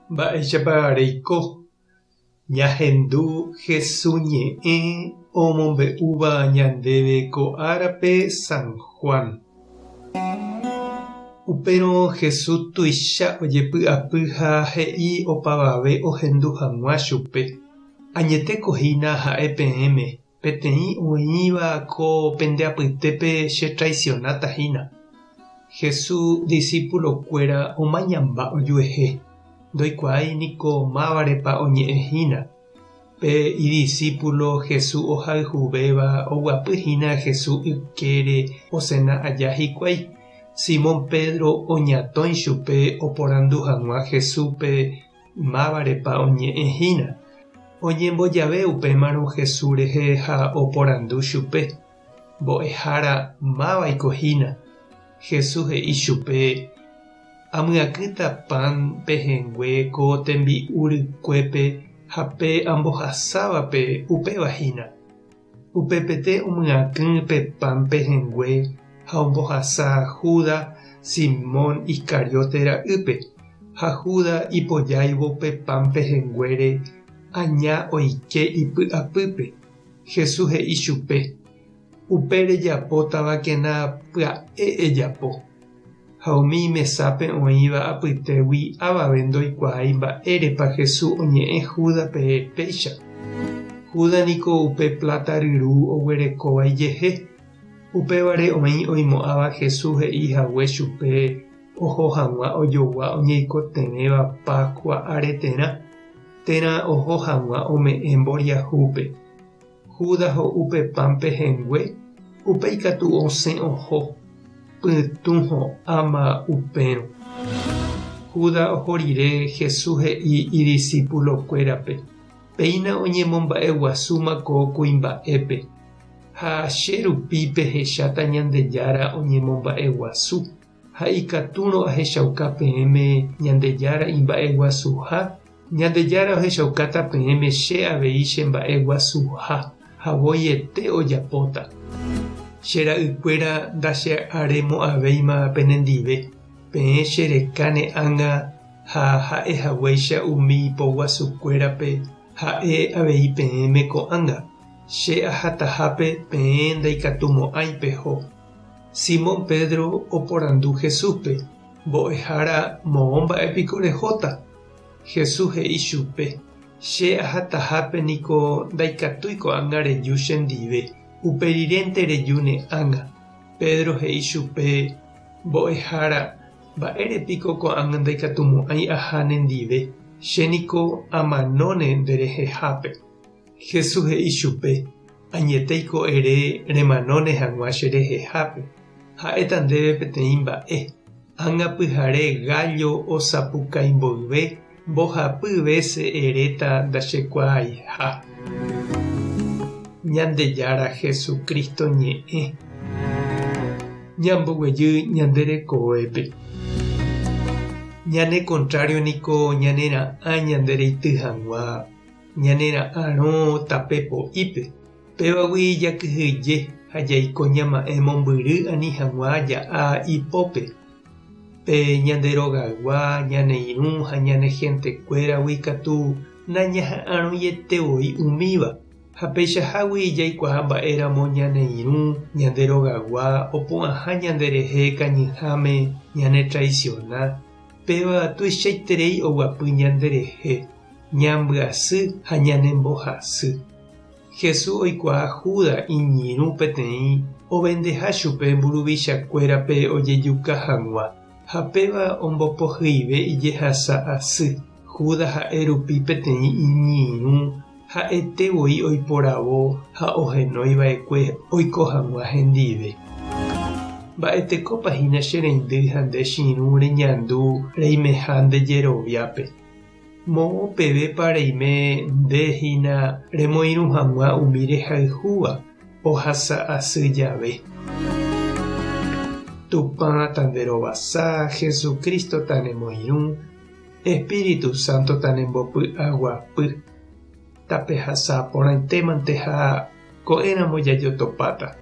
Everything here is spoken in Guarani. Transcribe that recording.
Mba'éichapa reiko? Ñahendu Hesu ñe'ẽ omombe'úva ñandéve ko árape San Juan. Upérõ Hesu tuicha ojepy'apy ha he'i opavave ohendu hag̃ua chupe, Añetéko hína ha'e peẽme, Peteĩ oĩva ko pende apytépe chetraisionáta hína. Jesús disipulokuéra omañamba ojuehe, ndoikuaái niko mávarepa oñe'ẽ hína. Pe idisípulo Jesús ohayhuvéva oguapy hína Jesús ykére osena aja hikuái. Simón Pedro oñatõi chupe oporandu hag̃ua Jesúspe Mávarepa oñe'ẽ hína? Oñembojave upémarõ Jesús rehe ha oporandu chupe, Mbo'ehára, mávaiko hína? Jesús he'i chupe, Amyakỹta pan pehẽngue ko tembi'u rykuépe ha pe ambohasávape upéva hína. Upepete omyakỹ pe pan pehẽngue ha ombohasa Judas, Simón Iscariote ra'ýpe. Ha Judas ipojáivo pe pan pehẽnguére, aña oike ipy'apýpe. Jesús he'i chupe, Upe rejapótavakena pya'e ejapo. Ha umi mesápe oĩva apytégui avave ndoikuaái mba'érepa Jesús oñe'ẽ Júdaspe péicha. Judas niko upe pláta ryru oguerekóva ijehe. Upévare oĩ oimo'ãva Jesús he'i hague chupe oho hag̃ua ojogua oñeikotevẽva Páskua areterã, térã oho hag̃ua ome'ẽ mboriahúpe. Judas ho'u pe pan pehẽngue, upéi katu osẽ oho, pytũ ho'áma upérõ. Judas oho rire, Jesús he'i idisipulokuérape, Péina oñemomba'eguasúma ko kuimba'épe, ha che rupi pehecháta Ñandejára oñemomba'eguasu. Ha ikatúrõ ahechauka peẽme Ñandejára imba'eguasuha, Ñandejára ohechaukáta peẽme che avei che mba'eguasuha, ha voiete ojapóta. Che ra'ykuéra ndache'aremo'ãvéima penendive, peẽ che rekáne ág̃a ha ha'e haguéicha umi poguasukuérape ha'e avei peẽme ko'ág̃a, che ahatahápe peẽ ndaikatumo'ãi peho. Simón Pedro oporandu Jesúspe, Mbo'ehára, moõ mba'e piko rehóta? Jesús he'i chupe, Che ahatahápe niko ndaikatúi ko'ág̃a reju chendive, upe rirénte reju ne ág̃a. Pedro he'i chupe, Mbo'ehára, mba'ére piko ko'ág̃a ndaikatumo'ãi aha nendive, che niko amanóne nderehehápe. Jesús he'i chupe, Añetéiko ere remanóne hag̃ua che rehehápe, ha'éta ndéve peteĩ mba'e. Ág̃a pyhare gállo osapukái mboyve, mbohapy vése eréta ndachekuaaiha. Ñandejára Jesucristo ñe'ẽ. Ñamboguejy ñande rekovépe. Ñane kontrário niko ñanera'ã ñande reity hag̃ua. Ñanera'arõ tape po'ípe, pévagui jakyhyje ha jaiko ñama'ẽ mombyry ani hag̃ua ja'a ipópe. Pe ñande rogaygua, ñane irũ ha ñane hentekuéragui katu nañaha'arõiete voi umíva, ha peichahágui jaikuaa mba'éramo ñane irũ, ñande rogaygua opu'ãha ñanderehe kañyháme ñanetraisiona, péva tuichaiterei oguapy ñanderehe. Ñambyasy ha ñanembohasy. Jesús oikuaa Judas iñirũ peteĩ ovendeha chupe mburuvichakuérape ojejuka hag̃ua, ha péva ombopohyive ijehasa asy. Judas ha'e rupi peteĩ iñirũ ha'ete voi oiporavo ha ohenói va'ekue oiko hag̃ua hendive. Mba'etekópa hína che reindy ha nde che irũ reñandu reimeha nde jeroviápe? Moõ pevépa reime nde hína remoirũ hag̃ua umi rehayhúva ohasa asy jave? Tupã tanderovasa, Jesucristo tanemoirũ, Espíritu Santo tanembopy'aguapy. Tapehasa porãitémante ha ko'ẽramo jajotopáta.